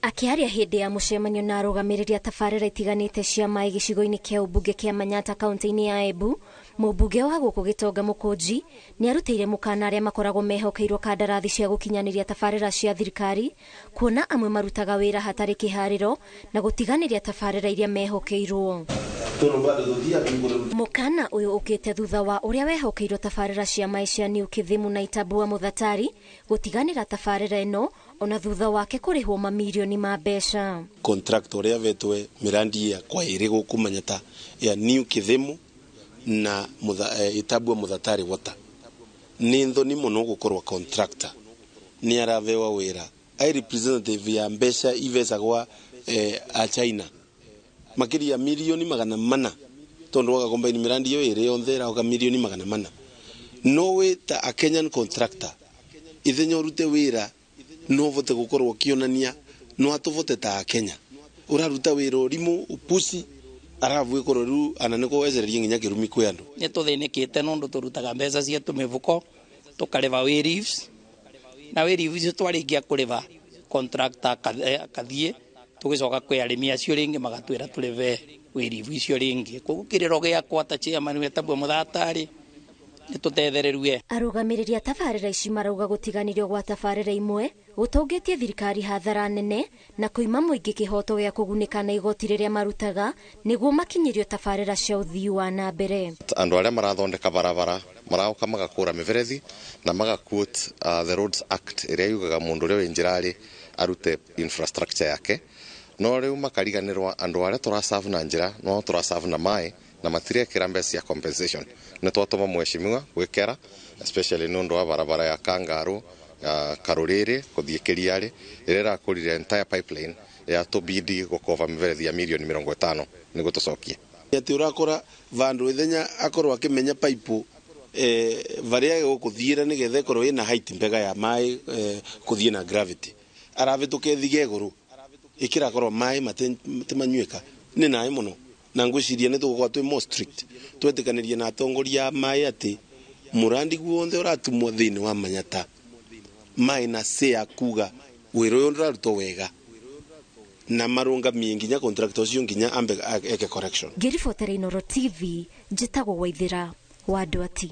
Akĩaria hĩndĩ ya mũcemanio na arũgamĩrĩri a tabarĩra itiganĩte cia maĩ gĩcigo-inĩ kĩa ũmbunge kĩa Manyata kaunti-inĩ ya Embu, mũmbunge wa gũkũ Gĩtonga Mũkũnji nĩ arutĩire mũkana arĩa makoragwo mehokeirwo kandarathi cia gũkinyanĩria tabarĩra cia thirikari, kuona amwe marutaga wĩra hatarĩ kĩharĩro na gũtiganĩria tabarĩra iria mehokeirwo. Mũkana ũyũ ũkĩte thutha wa ũrĩa wehokeirwo tabarĩra cia maĩ cia New Kithimu na Itabua Mũthatari gũtiganĩra tabarĩra ĩno ona thutha wake kũrĩhwo mamirioni ma mbeca. Contract ũrĩa vetwe mirandi ya kwa ĩrĩ gũkũ Manyata ya New Kithimu na Itabua Mũthatari Water. Nĩ nthoni mũno gũkorwo contractor nĩ aravewa wĩra ai representative ya mbeca ivecagwa a China makiria milioni 400 tondu wagakombaini mirandi iyo iri yonthe irauga milioni 400. No we ta a Kenyan contractor ithenya urute wira no vote gukorwo kionania no atuvote ta a Kenya uraruta wira urimu upusi aravu ikorwo riu ana niko wecererie nginya kirumi kwi andu. Ni tuthinikite nundu turutaga mbeca cietu mivuko tukariva wirives na wirives icio twarikia kuriva contractor akathie tugicoka kwi arimi acio ringi magatwira turive wirivu icio ringi. Koguo kiriro giakwa ta chairman wetagwo Mũthatari nĩ tũtethererue. Arũgamĩrĩri a tabarĩra ici marauga gũtiganĩrio gwa tabarĩra imwe gũtũngĩtie thirikari hathara nene na kũima mũingĩ kĩhoto gĩa kũgunĩka na igoti rĩrĩa marutaga nĩguo makinyĩrio tabarĩra cia ũthii wa na mbere. Andũ arĩa marathondeka barabara marauka magakũra mĩberethi na magaquote the Roads Act ĩrĩa yugaga mũndũ ũrĩa wĩ njĩra-rĩ arute infrastructure yake, no rĩu makariganĩrwo andũ arĩa tũraserve na njĩra no tũraserve na maĩ na matirekĩra mbeca cia compensation. Nĩ twatũma mheshimiwa gwĩkera especially nĩ ũndũ wa barabara ya Kangarũ ya Karũrĩrĩ gũthiĩ Kĩriarĩ ĩrĩa ĩrakũrire entire pipeline ya tũbidi gũkova mĩberethi ya milioni 50 nĩguo tũcokie. Atĩ ũrakora vandũ ithenya akorwo akĩmenya pipe varia gũkũthiĩra nĩgetha ĩkorwo ĩna height mbega ya maĩ kũthiĩ na gravity aravĩtũka ĩthige igũrũ ĩkĩrakorwo maĩ matimanyuĩka nĩ naĩ mũno na ngwĩciria nĩ tũgũkorwo twĩ more strict twetĩkanĩrie na atongoria a maĩ atĩ mũrandi guothe ũratumwo thĩinĩ wa Manyata maĩ na say ya kuga wĩra ũyũ ndũrarutwo wega na marũngamie nginya contractor ũcio nginya ambe eke correction. Ngĩribotera Inooro TV njĩtagwo Waithĩra wa Ndwati.